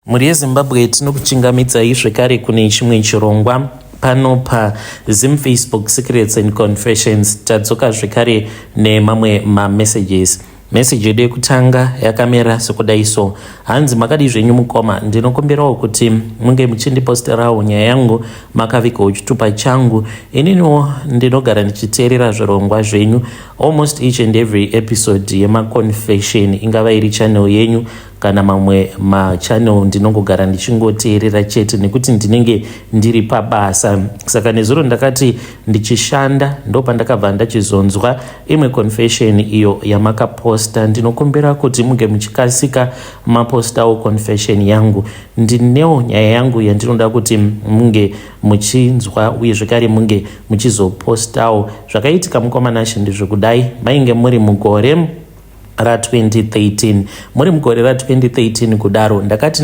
Mhuri yeZimbabwe, tinokuchingamidzai zvekare kune chimwe chirongwa pano paZim Facebook Secrets and Confessions. Tadzoka zvekare nemamwe mamessages. Message yedu yekutanga yakamira sekudai so: hanzi, "Makadi zvenyu mukoma? Ndinokumbirawo kuti munge muchindiposterawo nyaya yangu makavigawo chitupa changu. Ininiwo ndinogara ndichiteerera zvirongwa zvenyu, almost each and every episode yemaconfession, ingava iri channel yenyu kana mamwe machannel. Ndinongogara ndichingoteerera chete nekuti ndinenge ndiri pabasa. Saka nezuro ndakati ndichishanda, ndo pandakabva ndachizonzwa imwe confession iyo yamakaposta. Ndinokumbira kuti muge muchikasika mapostawo confession yangu. Ndinewo nyaya yangu yandinoda kuti munge muchinzwa uye zvekare munge muchizopostawo." Zvakaitika, mukoma Nashe, ndezvekudai: mainge muri mugore ra2013. Muri mugore ra2013 kudaro, ndakati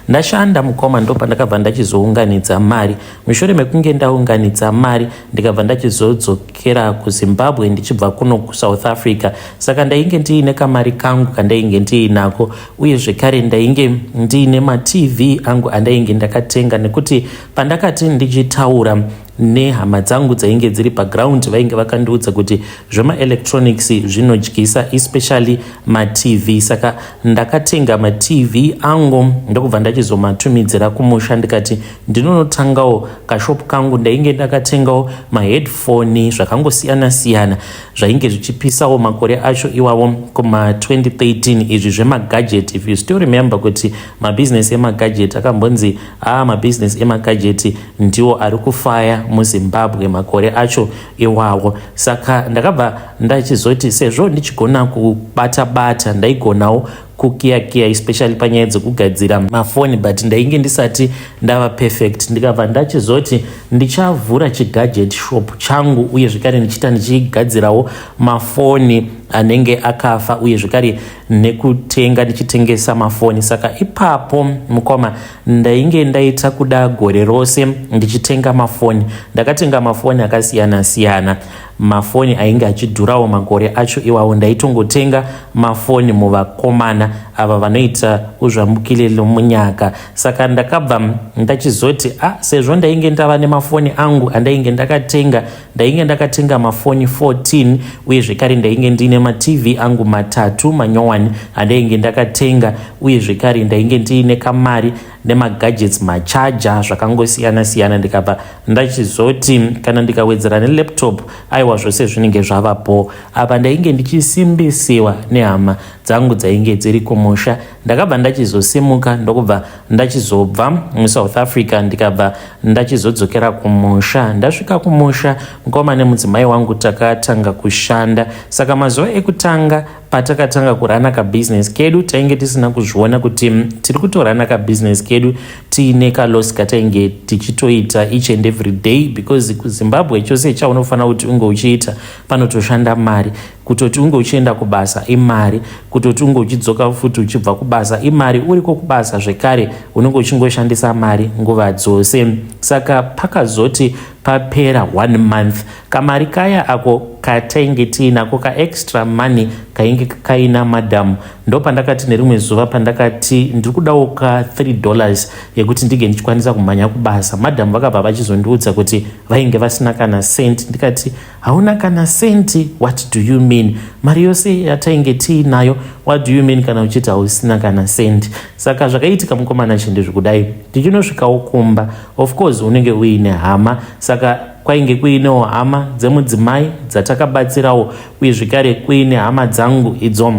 ndashanda, mukoma, ndo pandakabva ndachizounganidza mari. Mushure mekunge ndaunganidza mari, ndikabva ndachizodzokera kuZimbabwe ndichibva kuno kuSouth Africa. Saka ndainge ndiine kamari kangu kandainge ndiinako, uye zvekare ndainge ndiine maTV angu andainge ndakatenga, nekuti pandakati ndichitaura nehama dzangu dzainge dziri paground, vainge vakandiudza kuti zvemaelectronics zvinodyisa, especially maTV. Saka ndakatenga maTV angu, ndokubva ndachizomatumidzira kumusha. Ndikati ndinonotangawo kashopu kangu. Ndainge ndakatengawo maheadphone, zvakangosiyana-siyana zvainge zvichipisawo makore acho iwawo kuma2013. Izvi zvemagadget, if you still remember kuti mabhizinesi emagadget akambonzi aa, mabhizinesi emagadget ndiwo ari kufaya muZimbabwe makore acho iwawo. Saka ndakabva ndachizoti sezvo ndichigona kubata bata, ndaigonawo kukiyakiya, especially panyaya dzekugadzira mafoni, but ndainge ndisati ndava perfect. Ndikabva ndachizoti ndichavhura chigadget shop changu, uye zvekare ndichiita ndichigadzirawo mafoni anenge akafa, uye zvekare nekutenga ndichitengesa mafoni. Saka ipapo, mukoma, ndainge ndaita kuda gore rose ndichitenga mafoni. Ndakatenga mafoni akasiyana siyana, mafoni ainge achidhurawo makore acho iwawo. Ndaitongotenga mafoni muvakomana ava vanoita uzvambukile munyaka. Saka ndakabva ndachizoti a ah, sezvo ndainge ndava nemafoni angu andainge ndakatenga, ndainge ndakatenga mafoni 14, uye zvekare ndainge ndiine maTV angu matatu manyowani andainge ndakatenga, uye zvekare ndainge ndiine kamari nemagadgets, macharger, zvakangosiyana siyana, ndikabva ndachizoti kana ndikawedzera nelaptop, aiwa, zvose zvinenge zvavapo. Apa ndainge ndichisimbisiwa nehama dzangu dzainge dziri kumusha. Ndakabva ndachizosimuka, ndokubva ndachizobva muSouth Africa, ndikabva ndachizodzokera kumusha. Ndasvika kumusha, mukoma nemudzimai wangu takatanga kushanda. Saka mazuva ekutanga patakatanga kurana kabhizinesi kedu, tainge tisina kuzviona kuti tiri kutorana kabhizinesi kedu tiine kaloss katainge tichitoita each and every day, because kuZimbabwe chose chaunofanira kuti unge uchiita panotoshanda mari. Kutoti unge uchienda kubasa imari, kutoti unge uchidzoka futi uchibva kubasa imari, uriko kubasa zvekare unenge uchingoshandisa mari nguva dzose. Saka pakazoti papera one month, kamari kaya ako katainge tiinako, kaextra money kainge kaina madhamu, ndo pandakati nerimwe zuva pandakati ndiri kudawo ka $3 yekuti ndinge ndichikwanisa kumhanya kubasa, madhamu vakabva vachizondiudza kuti vainge vasina kana cent. Ndikati, "Hauna kana senti? What do you mean? Mari yose yatainge tiinayo, what do you mean kana uchiti hausina kana sendi?" Saka zvakaitika, mukoma Nashe, ndezvekudai: tichinosvikawo kumba, of course unenge uine hama, saka kwainge kuinewo hama dzemudzimai dzatakabatsirawo, uye zvekare kuine hama dzangu idzo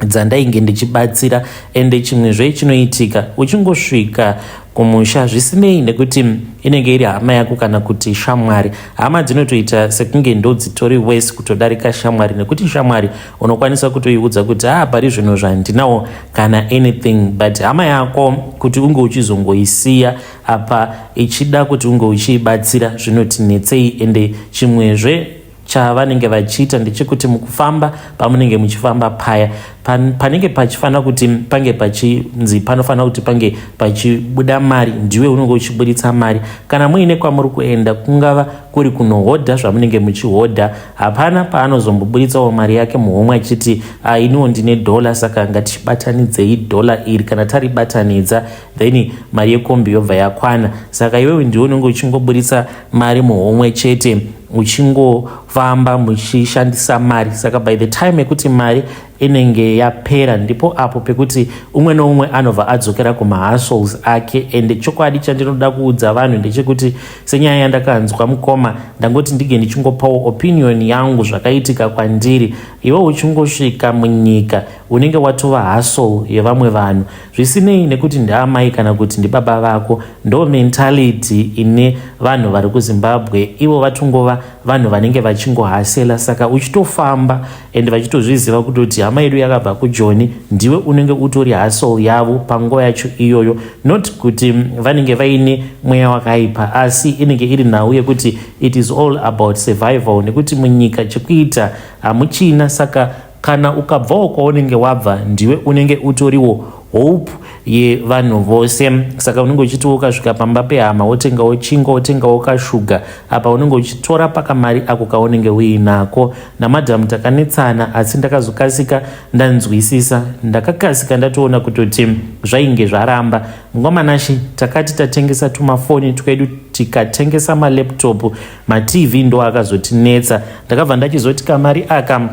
dzandainge ndichibatsira. Ende chimwezve chinoitika, uchingosvika kumusha, zvisinei nekuti inenge iri hama yako kana kuti shamwari, hama dzinotoita sekunge ndo dzitori worse kutodarika shamwari, nekuti shamwari unokwanisa kutoiudza kuti, "Ah, pari zvino zvandinawo kana anything," but hama yako kuti unge uchizongoisiya apa ichida kuti unge uchiibatsira zvinotinetsei. Ende chimwezve chavanenge vachiita ndechekuti mukufamba pamunenge muchifamba paya, Panenge pachifanira kuti pange pachinzi panofanira kuti pange pachibuda mari, ndiwe unenge uchiburitsa mari. Kana muine kwamuri kuenda, kungava kuri kunohodha zvamunenge muchihodha, hapana paanozomboburitsawo mari yake muhomwe achiti, "Ah, iniwo ndine dhola, saka ngatichibatanidzei dhola iri." Kana taribatanidza, then mari yekombi yobva yakwana. Saka iwewe ndiwe unenge uchingoburitsa mari muhomwe chete, uchingofamba muchishandisa mari. Saka by the time yekuti mari inenge yapera, ndipo apo pekuti umwe neumwe anobva adzokera kumahustles ake. Ende chokwadi chandinoda kuudza vanhu ndechekuti, senyaya yandakanzwa mukoma, ndangoti ndige ndichingopawo opinion yangu, zvakaitika kwandiri. Iwe uchingosvika munyika, unenge watova hustle yevamwe vanhu, zvisinei nekuti ndaamai kana kuti ndibaba vako. Ndo mentality ine vanhu vari kuZimbabwe. Ivo vatongova vanhu vanenge vachingohustler. Saka uchitofamba and vachitozviziva kutoti hama yedu yakabva kuJoni, ndiwe unenge utori hustle yavo panguva yacho iyoyo. Not kuti vanenge vaine mweya wakaipa, asi inenge iri nhau yekuti it is all about survival, nekuti munyika chekuita hamuchina. Saka kana ukabvawo kwaunenge wabva, ndiwe unenge utoriwo hope yevanhu vose. Saka unenge uchiti ukasvika pamba pehama, wotengawo chingwa, wotengawo kashuga, apa unenge uchitora pakamari ako kaunenge uinako. Namadhamu takanetsana, asi ndakazokasika ndanzwisisa. Ndakakasika ndatoona kutoti zvainge zvaramba. Mungwamanashe, takati tatengesa tumafoni twedu, tikatengesa malaptop, maTV ndo akazotinetsa. Ndakabva ndachizoti kamari aka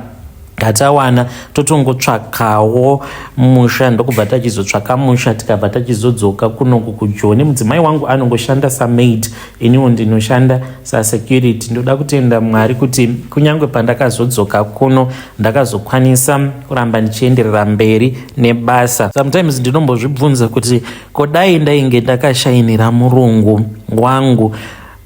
ngatawana, totongotsvakawo musha. Ndokubva tachizotsvaka musha, tikabva tachizodzoka kunoku kuJoni. Mudzimai wangu anongoshanda samaid, iniwo ndinoshanda sasecurity. Ndoda kutenda Mwari kuti kunyange pandakazodzoka kuno, ndakazokwanisa kuramba ndichienderera mberi nebasa. Sometimes ndinombozvibvunza kuti kodai ndainge ndakashainira murungu wangu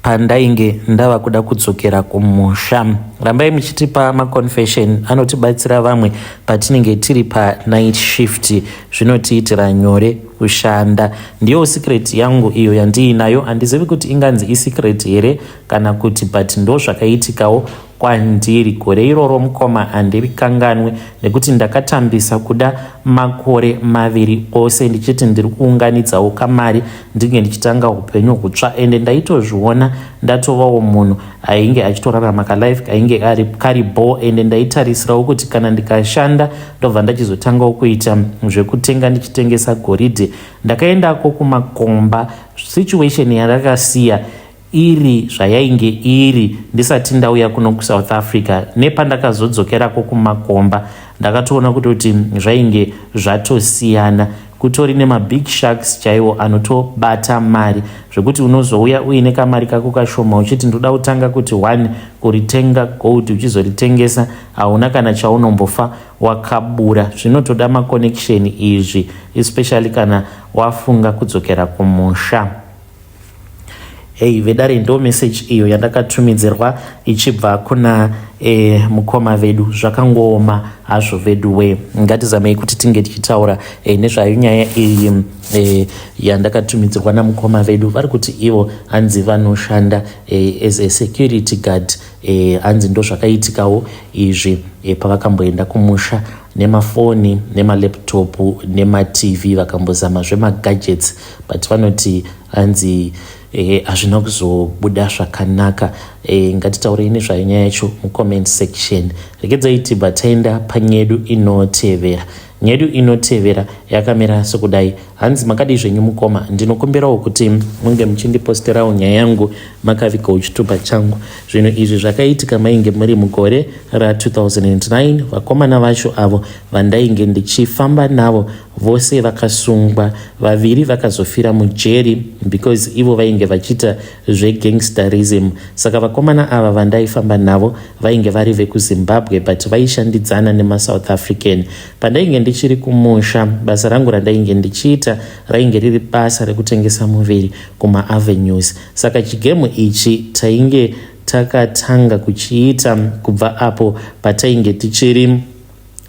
pandainge ndava kuda kudzokera kumusha. Rambai muchitipa maconfession, anotibatsira vamwe patinenge tiri panight shift, zvinotiitira nyore kushanda. Ndiyo secret yangu iyo yandiinayo. Handizivi kuti inganzi isecret here kana kuti, but ndo zvakaitikawo kwandiri gore iroro. Mukoma, handirikanganwe nekuti ndakatambisa kuda makore 2 ose ndichiti ndiri kuunganidzawo kamari, ndinge ndichitanga upenyu hutsva. Ende ndaitozviona ndatovawo munhu ainge achitorarama kalife kainge kari bo. Ende ndaitarisirawo kuti kana ndikashanda, ndobva ndachizotangawo kuita zvekutenga ndichitengesa goridhe. Ndakaendako kumakomba, situation yandakasiya iri zvayainge iri ndisati ndauya kuno kuSouth Africa, nepandakazodzokerako kumakomba, ndakatoona kutoti zvainge zvatosiyana. Kutori nemabig sharks chaiwo anotobata mari, zvekuti unozouya uine kamari kako kashoma uchiti ndoda kutanga kuti one kuritenga gold, uchizoritengesa hauna kana chaunombofa wakabura. Zvinotoda maconnection izvi, especially kana wafunga kudzokera kumusha. Hei vedare, ndo message iyo yandakatumidzirwa ichibva kuna mukoma vedu. Zvakangooma hazvo vedu we. Ngatizamei kuti tinge tichitaura nezvayo nyaya iyi yandakatumidzirwa namukoma vedu. Vari kuti ivo hanzi vanoshanda as a security guard. Hanzi ndo zvakaitikawo izvi pavakamboenda kumusha nemafoni, nemalaptop, nemaTV. Vakambozama zvemagadgets, but vanoti hanzi hazvina kuzobuda zvakanaka. Ngatitaurei nezvayo nyaya yacho mucomment section. Regedzai tibva taenda panyedu inotevera. Nyedu inotevera yakamira sekudai. Hanzi, "Makadii zvenyu mukoma? Ndinokumbirawo kuti munge muchindiposterawo nyaya yangu makavigawo chitupa changu. Zvinhu izvi zvakaitika mainge muri mugore ra2009. Vakomana vacho avo vandainge ndichifamba navo vose vakasungwa. Vaviri vakazofira mujeri because ivo vainge vachiita zvegangsterism. Saka vakomana ava vandaifamba navo vainge vari vekuZimbabwe, but vaishandidzana nemaSouth African. Pandainge ndichiri kumusha, basa rangu randainge ndichiita rainge riri basa rekutengesa muviri kumaavenues. Saka chigame ichi tainge takatanga kuchiita kubva apo patainge tichiri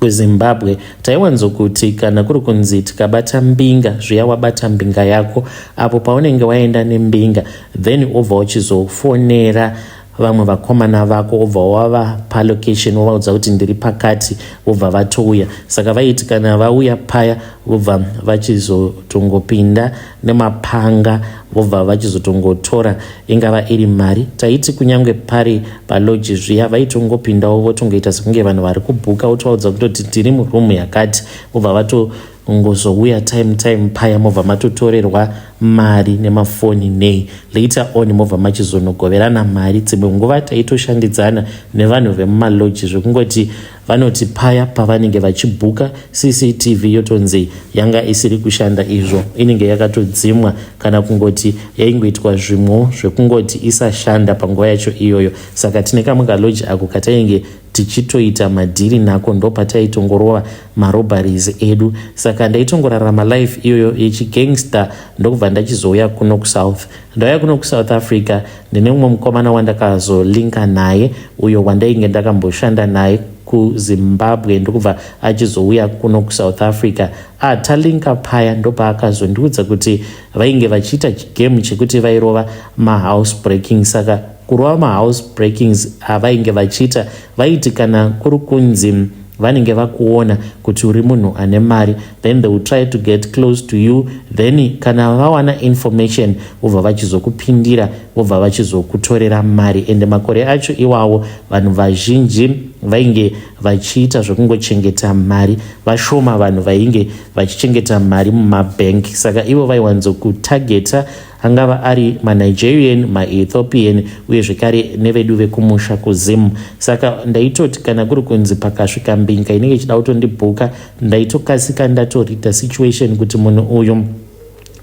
kuZimbabwe. Taiwanzokuti kana kuri kunzi tikabata mbinga zviya, wabata mbinga yako apo paunenge waenda nembinga, then wobva uchizofonera vamwe vakomana vako wobva wava palocation, wovaudza kuti ndiri pakati, vobva vatouya. Saka vaiti kana vauya paya, vobva vachizotongopinda nemapanga, vobva vachizotongotora ingava iri mari. Taiti kunyange pari palodge zviya, vaitongopindawo votongoita sekunge vanhu vari kubhuka, wotovaudza kutoti tiri murumu yakati, vobva vatongozouya time time paya, mobva matotorerwa mari nemafoni nei. Later on mobva machizonogoverana mari. Dzimwe nguva taitoshandidzana nevanhu vemumalodge, zvekungoti vanoti paya pavanenge vachibhuka, CCTV yotonzi yanga isiri kushanda, izvo inenge yakatodzimwa, kana kungoti yaingoitwa zvimwewo zvekungoti isashanda panguva yacho iyoyo. Saka tine kamwe kalodge ako katainge tichitoita madhiri nako, ndopataitongorova marobberies edu. Saka ndaitongorarama life iyoyo yechigangster, ndokubva ndachizouya kuno kuSouth. Ndauya kuno kuSouth Africa, ndine mumwe mukomana wandakazolinka naye, uyo wandainge ndakamboshanda naye kuZimbabwe, ndokubva achizouya kuno kuSouth Africa. Atalinka paya, ndopaakazondiudza kuti vainge vachiita chigame chekuti vairova mahouse breaking. Saka kurova mahouse breakings avainge vachiita, vaiti kana kuri kunzi vanenge vakuona kuti uri munhu ane mari, then they will try to get close to you. Then kana vawana information, vobva vachizokupindira, vobva vachizokutorera mari. Ende makore acho iwawo vanhu vazhinji vainge vachiita zvekungochengeta mari, vashoma vanhu vainge vachichengeta mari mumabhenki. Saka ivo vaiwanzokutageta angava ari maNigerian, maEthiopian, uye zvekare nevedu vekumusha kuZim. Saka ndaitoti kana kuri kunzi pakasvika mbinga inenge ichida kutondibhuka, ndaitokasika ndatorita situation kuti munhu uyu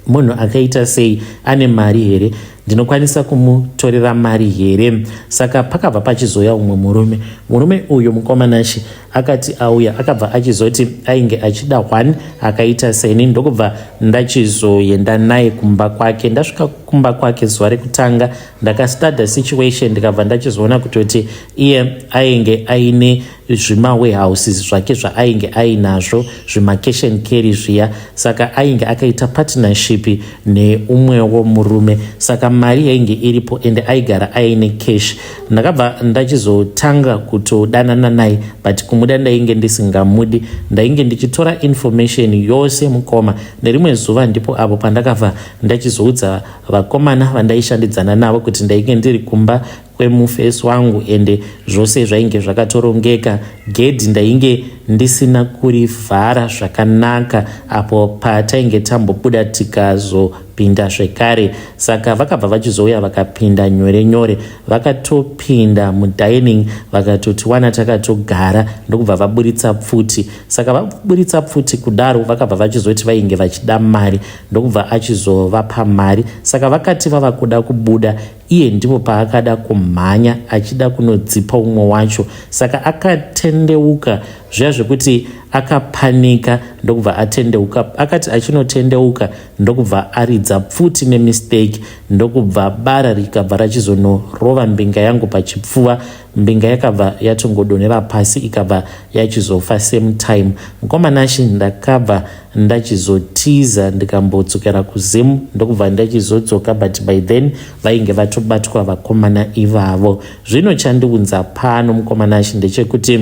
munhu akaita sei, ane mari here, ndinokwanisa kumutorera mari here. Saka pakabva pachizoya umwe murume. Murume uyu, mukomanashi, akati auya, akabva achizoti ainge achida one akaita seni, ndokubva ndachizoenda naye kumba kwake. Ndasvika kumba kwake zuva rekutanga, ndakastudya situation, ndikabva ndachizoona kutoti iye ainge aine zvimawarehouses zvake zvaainge ainazvo, zvimacash and carry zviya. Saka ainge akaita partnership neumwewo murume, saka mari yainge iripo, ende aigara aine cash. Ndakabva ndachizotanga kutodanana naye, but kumuda ndainge ndisingamudi, ndainge ndichitora information yose, mukoma. Nerimwe zuva ndipo apo pandakabva ndachizoudza vakomana vandaishandidzana navo kuti ndainge ndiri kumba kwemufesi wangu, ende zvose zvainge zvakatorongeka. Gedhi ndainge ndisina kurivhara zvakanaka apo patainge tambobuda tikazopinda zvekare. Saka vakabva vachizouya, vakapinda nyore nyore, vakatopinda mudining, vakatotiwana takatogara, ndokubva vaburitsa pfuti. Saka vaburitsa pfuti kudaro, vakabva vachizoti vainge vachida mari, ndokubva achizovapa mari. Saka vakati vava kuda kubuda, iye ndipo paakada kumhanya achida kunodzipa umwe wacho. Saka akatendeuka zviya zvekuti akapanika, ndokubva atendeuka. Akati achinotendeuka, ndokubva aridza pfuti nemistake, ndokubva bara rikabva rachizonorova mbinga yangu pachipfuva. Mbinga yakabva yatongodonhera pasi, ikabva yachizofa same time. Mukomanashi, ndakabva ndachizotiza, ndikambodzokera kuZimu, ndokubva ndachizodzoka, but by then vainge vatobatwa vakomana ivavo. Zvino chandiunza pano, mukomanashi, ndechekuti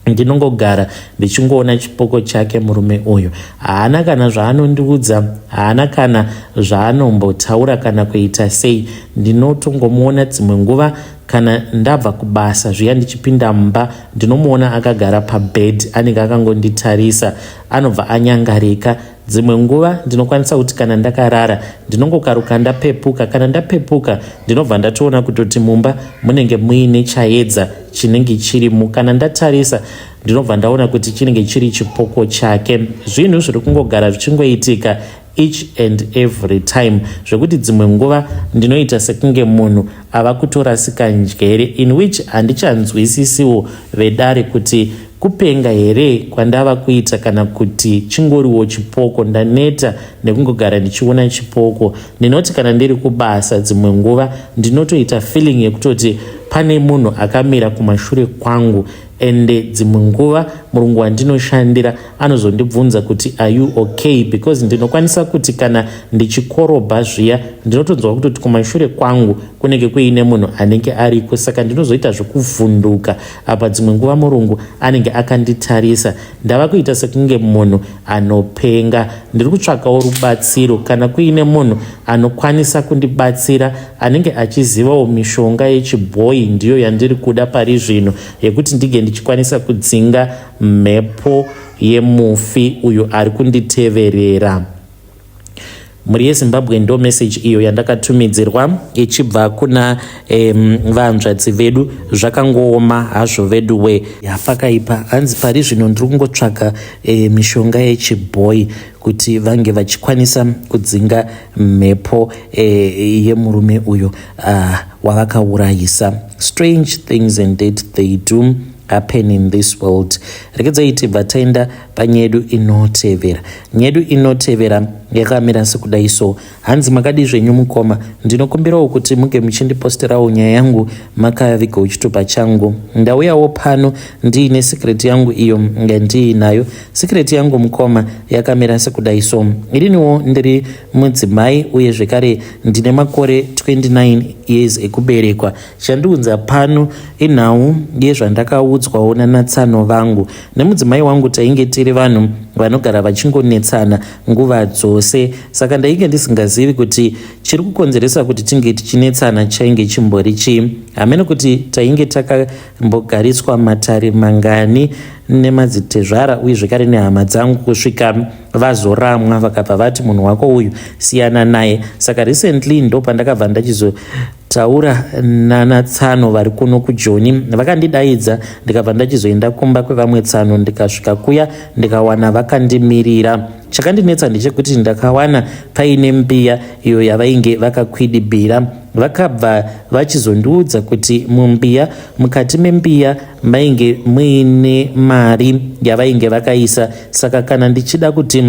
ndinongogara ndichingoona chipoko chake. Murume uyu haana kana zvaanondiudza, haana kana zvaanombotaura kana kuita sei. Ndinotongomuona dzimwe nguva kana ndabva kubasa zviya, ndichipinda mumba, ndinomuona akagara pabed, anenge akangonditarisa, anobva anyangarika. Dzimwe nguva ndinokwanisa kuti kana ndakarara, ndinongokaruka ndapepuka. Kana ndapepuka, ndinobva ndatoona kutoti mumba munenge muine chaedza chinenge chirimo. Kana ndatarisa, ndinobva ndaona kuti chinenge chiri chipoko chake. Zvinhu zviri kungogara zvichingoitika each and every time, zvekuti dzimwe nguva ndinoita sekunge munhu ava kutorasika njere, in which handichanzwisisiwo, vedare, kuti kupenga here kwandava kuita kana kuti chingoriwo chipoko. Ndaneta nekungogara ndichiona chipoko. Ndinoti kana ndiri kubasa, dzimwe nguva ndinotoita feeling yekutoti pane munhu akamira kumashure kwangu, ende dzimwe nguva murungu wandinoshandira anozondibvunza kuti, "Are you okay?" Because ndinokwanisa kuti kana ndichikorobha zviya, ndinotonzwa kutoti kumashure kwangu kunenge kuine munhu anenge ariko, saka ndinozoita zvekuvhunduka. Apa dzimwe nguva murungu anenge akanditarisa. Ndava kuita sekunge munhu anopenga. Ndiri kutsvakawo rubatsiro, kana kuine munhu anokwanisa kundibatsira anenge achizivawo mishonga yechibhoyi. Ndiyo yandiri kuda pari zvino, yekuti ndinge ndichikwanisa kudzinga mhepo yemufi uyo ari kunditeverera. Mhuri yeZimbabwe, ndo message iyo yandakatumidzirwa ichibva kuna vanzvadzi vedu. Zvakangooma hazvo vedu we, yapakaipa. Hanzi pari zvino ndiri kungotsvaga mishonga yechibhoyi kuti vange vachikwanisa kudzinga mhepo yemurume uyo wavakaurayisa. Strange things indeed, they do happen in this world. Rekedzai tibva taenda panyedu inotevera. Nyedu inotevera yakamira sekudai so. Hanzi, "Makadi zvenyu mukoma? Ndinokumbirawo kuti muge muchindiposterawo nyaya yangu makavigawo chitupa changu. Ndauyawo pano ndiine secret yangu iyo yandiinayo. Secret yangu mukoma yakamira sekudai so. Iriniwo ndiri mudzimai uye zvekare ndine makore 29 years ekuberekwa. Chandiunza pano inhau yezvandakaudzwawo nanatsano vangu. Nemudzimai wangu tainge tiri vanhu vanogara vachingonetsana nguva dzose, saka ndainge ndisingazivi kuti chiri kukonzeresa kuti tinge tichinetsana chainge chimbori chii. Hamene kuti tainge takambogariswa matare mangani nemadzitezvara uye zvekare nehama dzangu kusvika vazoramwa, vakabva vati munhu wako uyu siyana naye. Saka recently ndo pandakabva ndachizotaura nanatsano vari kuno kuJoni. Vakandidaidza, ndikabva ndachizoenda kumba kwevamwe tsano. Ndikasvika kuya, ndikawana vakandimirira. Chakandinetsa ndechekuti ndakawana paine mbiya iyo yavainge vakakwidibira. Vakabva vachizondiudza kuti mumbiya, mukati membiya mainge muine mari yavainge vakaisa, saka kana ndichida kuti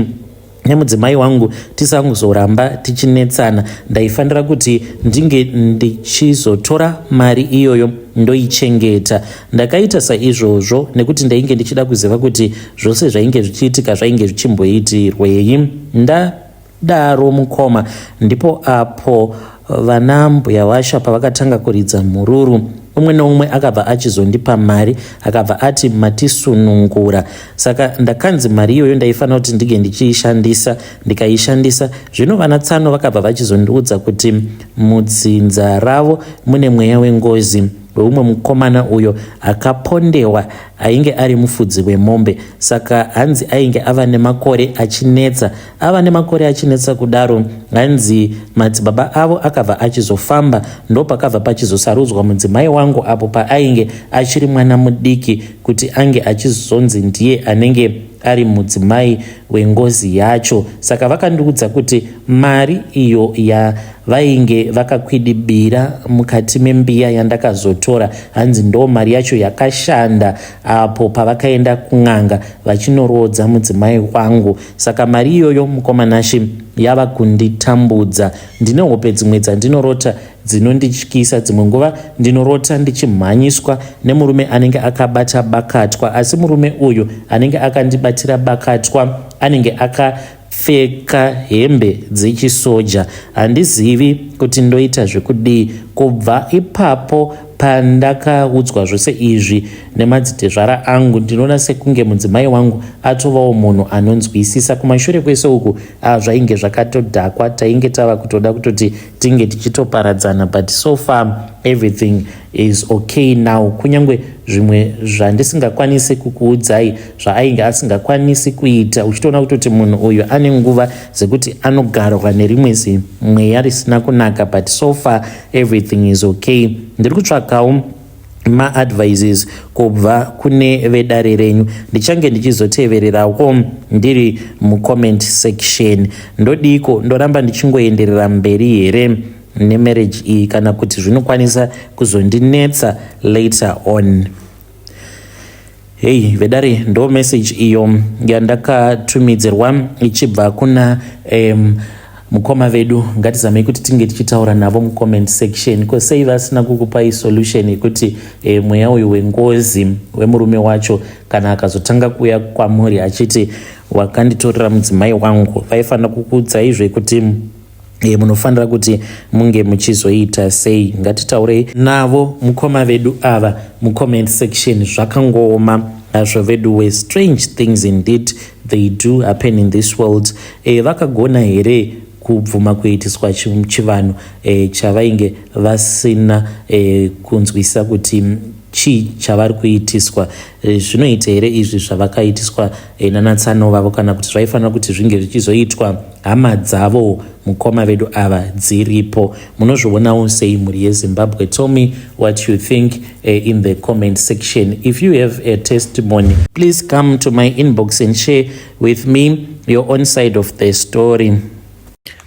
nemudzimai wangu tisangozoramba tichinetsana, ndaifanira kuti ndinge ndichizotora mari iyoyo ndoichengeta. Ndakaita saizvozvo nekuti ndainge ndichida kuziva kuti zvose zvainge zvichiitika zvainge zvichimboitirwei. Ndadaro mukoma, ndipo apo vana mbuya washa pavakatanga kuridza mhururu. Umwe neumwe akabva achizondipa mari, akabva ati matisunungura. Saka ndakanzi mari iyoyo ndaifanira kuti ndinge ndichiishandisa. Ndikaishandisa. Zvino vana tsano vakabva vachizondiudza kuti mudzinza ravo mune mweya wengozi weumwe mukomana uyo akapondewa, ainge ari mufudzi wemombe. Saka hanzi ainge ava nemakore achinetsa. Ava nemakore achinetsa kudaro, hanzi madzibaba avo akabva achizofamba, ndopakabva pachizosarudzwa mudzimai wangu apo paainge achiri mwana mudiki kuti ange achizonzi ndiye anenge ari mudzimai wengozi yacho. Saka vakandiudza kuti mari iyo yavainge vakakwidibira mukati membiya yandakazotora, hanzi ndo mari yacho yakashanda apo pavakaenda kun'anga vachinoroodza mudzimai wangu. Saka mari iyoyo, mukoma Nashe, yava kunditambudza. Ndine hope dzimwe dzandinorota dzinondityisa. Dzimwe nguva ndinorota ndichimhanyiswa nemurume anenge akabata bakatwa, asi murume uyu anenge akandibatira bakatwa anenge akapfeka hembe dzechisoja. Handizivi kuti ndoita zvekudii. Kubva ipapo pandakaudzwa zvose izvi nemadzitezvara angu, ndinoona sekunge mudzimai wangu atovawo munhu anonzwisisa. Kumashure kwese uku zvainge zvakatodhakwa, tainge tava kutoda kutoti tinge tichitoparadzana, but so far everything is okay now, kunyange zvimwe zvandisingakwanisi kukuudzai zvaainge asingakwanisi kuita, uchitoona kutoti munhu uyu ane nguva dzekuti anogarwa nerimwe zimweya risina kunaka, but so far everything is okay. Ndiri kutsvakawo maadvices kubva kune vedare renyu. Ndichange ndichizotevererawo ndiri mucomment section. Ndodiko? Ndoramba ndichingoenderera mberi here nemarriage iyi, kana kuti zvinokwanisa kuzondinetsa later on?" Hei vedare, ndo message iyo yandakatumidzirwa ichibva kuna Mukoma vedu, ngatizamei kuti tinge tichitaura navo mucomment section. Ko sei vasina kukupai solution yekuti e, mweya uyu wengozi wemurume wacho kana akazotanga kuuya kwamuri achiti wakanditorera mudzimai wangu, vaifanira kukuudzai zvekuti e, munofanira kuti munge muchizoita sei? Ngatitaurei navo mukoma vedu ava mucomment section. Zvakangooma hazvo vedu, strange things indeed, they do happen in this world. E, vakagona here kubvuma kuitiswa chivanhu e, chavainge vasina e, kunzwisa kuti chii chavari kuitiswa? E, zvinoita here izvi zvavakaitiswa e, nanatsano vavo, kana kuti zvaifanira kuti zvinge zvichizoitwa hama dzavo mukoma vedu ava dziripo? Munozvionawo sei, mhuri yeZimbabwe? Tell me what you think in the comment section. If you have a testimony, please come to my inbox and share with me your own side of the story.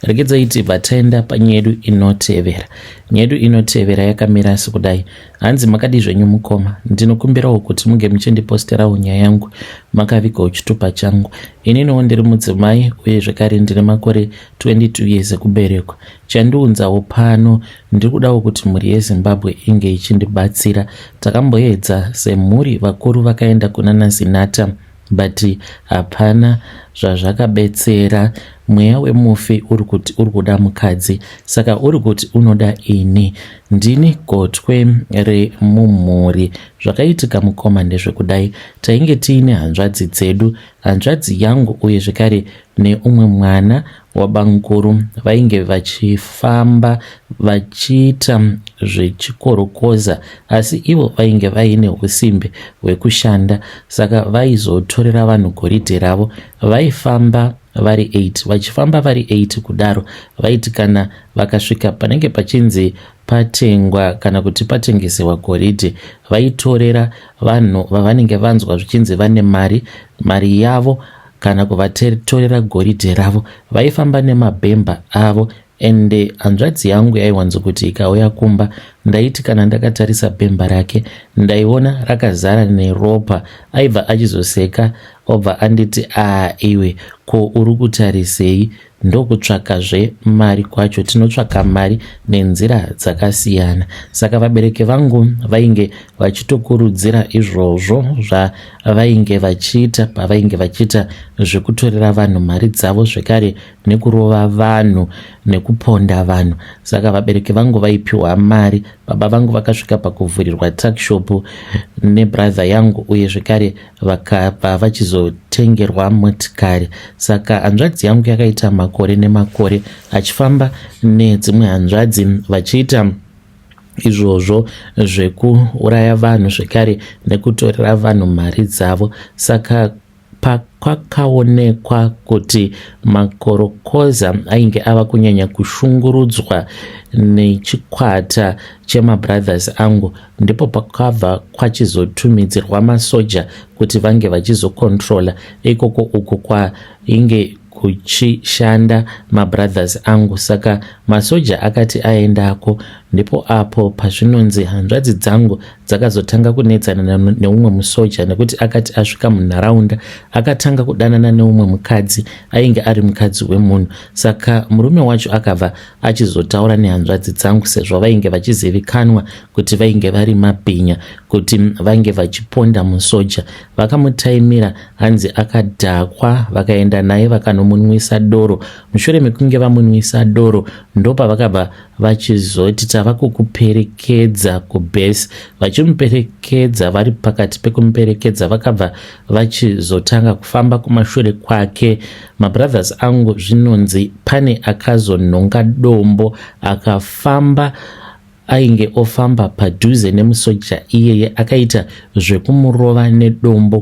Regedzai tibva taenda panyaya yedu inotevera. Nyaya yedu inotevera yakamira sekudai. Hanzi, "Makadi zvenyu mukoma? Ndinokumbirawo kuti munge muchindiposterawo nyaya yangu makavigawo chitupa changu. Ininiwo ndiri mudzimai uye zvekare ndine makore 22 years ekuberekwa. Chandiunzawo pano, ndiri kudawo kuti mhuri yeZimbabwe inge ichindibatsira. Takamboedza semhuri, vakuru vakaenda kuna naZinata, but hapana zvazvakabetsera. Mweya wemufi uri kuti uri kuda mukadzi, saka uri kuti unoda ini. Ndini gotwe remumhuri. Zvakaitika mukoma ndezvekudai. Tainge tiine hanzvadzi dzedu, hanzvadzi yangu uye zvekare neumwe mwana wabamukuru. Vainge vachifamba vachiita zvechikorokoza, asi ivo vainge vaine usimbe hwekushanda, saka vaizotorera vanhu goridhe ravo. Vaifamba vari 8. Vachifamba vari 8 kudaro, vaiti kana vakasvika panenge pachinzi patengwa kana kuti patengesewa goridhe, vaitorera vanhu vavanenge vanzwa zvichinzi vane mari, mari yavo kana kuvatorera goridhe ravo. Vaifamba nemabhemba avo. Ende hanzvadzi yangu yaiwanzokuti ikauya kumba, ndaiti kana ndakatarisa bhemba rake, ndaiona rakazara neropa. Aibva achizoseka, obva anditi, 'Aa iwe, ko uri kutarisei? Ndokutsvakazve mari kwacho. Tinotsvaka mari nenzira dzakasiyana.' Saka vabereki vangu vainge vachitokurudzira izvozvo zvavainge vachiita, pavainge vachiita zvekutorera vanhu mari dzavo, zvekare nekurova vanhu nekuponda vanhu. Saka vabereki vangu vaipiwa mari. Baba vangu vakasvika pakuvhurirwa tuckshop nebrother yangu, uye zvekare vakabva vachizotengerwa motikari. Saka hanzvadzi yangu yakaita makore nemakore achifamba nedzimwe hanzvadzi vachiita izvozvo zvekuuraya vanhu, zvekare nekutorera vanhu mari dzavo. Saka pakwakaonekwa kuti makorokoza ainge ava kunyanya kushungurudzwa nechikwata chemabrothers angu, ndipo pakabva kwachizotumidzirwa masoja kuti vange vachizokontrola ikoko uko kwainge kuchishanda mabrothers angu. Saka masoja akati aendako, ndipo apo pazvinonzi hanzvadzi dzangu dzakazotanga kunetsana neumwe musoja, nekuti akati asvika munharaunda akatanga kudanana neumwe mukadzi ainge ari mukadzi wemunhu. Saka murume wacho akabva achizotaura nehanzvadzi dzangu, sezvo vainge vachizivikanwa kuti vainge vari mabhinya, kuti vainge vachiponda musoja. Vakamutaimira, hanzi akadhakwa, vakaenda naye vakanomunwisa doro. Mushure mekunge vamunwisa doro, ndopavakabva vachizoti, 'Tava kukuperekedza kubhesi.' Vachimuperekedza, vari pakati pekumuperekedza, vakabva vachizotanga kufamba kumashure kwake mabrothers angu. Zvinonzi pane akazonhonga dombo, akafamba, ainge ofamba padhuze nemusoja iyeye, akaita zvekumurova nedombo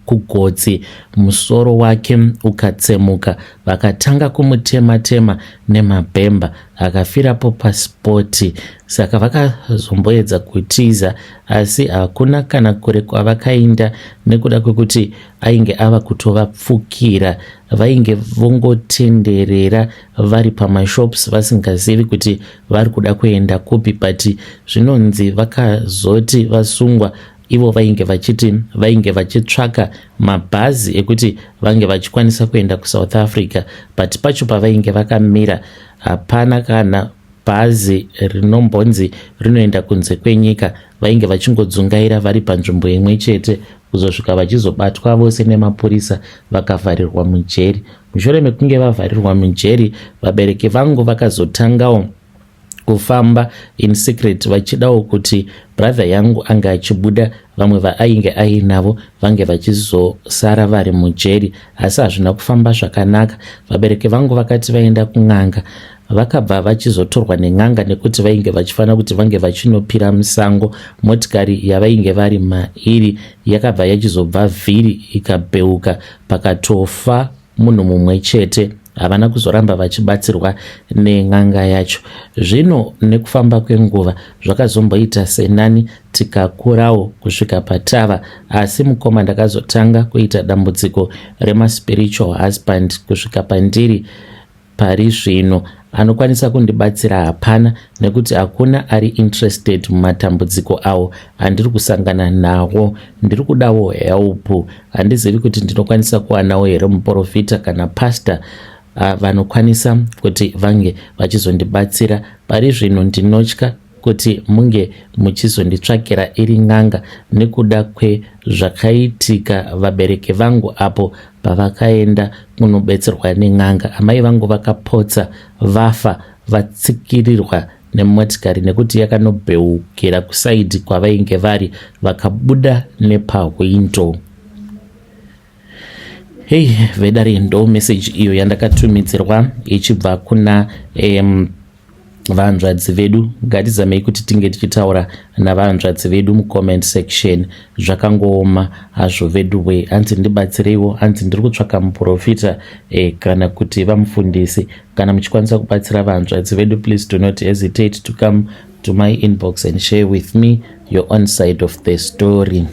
kugotsi, musoro wake ukatsemuka. Vakatanga kumutema-tema nemabhemba, akafirapo paspot. Saka vakazomboedza kutiza, asi hakuna kana kure kwavakainda, nekuda kwekuti ainge ava kutovapfukira. Vainge vongotenderera vari pamashops, vasingazivi kuti vari kuda kuenda kupi. But zvinonzi vakazoti vasungwa. Ivo vainge vachiti vainge vachitsvaka mabhazi ekuti vange vachikwanisa kuenda kuSouth Africa, but pacho pavainge vakamira hapana kana bhazi rinombonzi rinoenda kunze kwenyika. Vainge vachingodzungaira vari panzvimbo imwe chete kuzosvika vachizobatwa vose nemapurisa vakavharirwa mujeri. Mushure mekunge vavharirwa mujeri, vabereki vangu vakazotangawo kufamba in secret vachidawo kuti brother yangu ange achibuda, vamwe vaainge ainavo vange vachizosara vari mujeri, asi hazvina kufamba zvakanaka. Vabereki vangu vakati vaenda kun'anga, vakabva vachizotorwa nen'anga nekuti vainge vachifanira kuti vange vachinopira musango. Motikari yavainge vari mairi yakabva yachizobva vhiri ikabheuka, pakatofa munhu mumwe chete. Havana kuzoramba vachibatsirwa nen'anga yacho. Zvino nekufamba kwenguva zvakazomboita senani, tikakurawo kusvika patava. Asi mukoma, ndakazotanga kuita dambudziko remaspiritual husband kusvika pandiri pari zvino. Anokwanisa kundibatsira hapana, nekuti hakuna ari interested mumatambudziko awo andiri kusangana nawo. Ndiri kudawo help. Handizivi kuti ndinokwanisa kuwanawo here muprofita kana pastor vanokwanisa kuti vange vachizondibatsira. Pari zvino ndinotya kuti munge muchizonditsvakira iri n'anga nekuda kwezvakaitika vabereki vangu apo pavakaenda kunobetserwa nen'anga. Amai vangu vakapotsa vafa vatsikirirwa nemotikari nekuti yakanobheukira kuside kwavainge vari, vakabuda nepahwindo. Hei vedare, ndo message iyo yandakatumidzirwa ichibva kuna vanzvadzi vedu. Ngatizamei kuti tinge tichitaura navanzvadzi vedu mucomment section. Zvakangooma hazvo vedu we. Hanzi ndibatsireiwo, hanzi ndiri kutsvaka muprofita kana kuti vamufundisi. Kana muchikwanisa kubatsira vanzvadzi vedu, please do not hesitate to come to my inbox and share with me your own side of the story.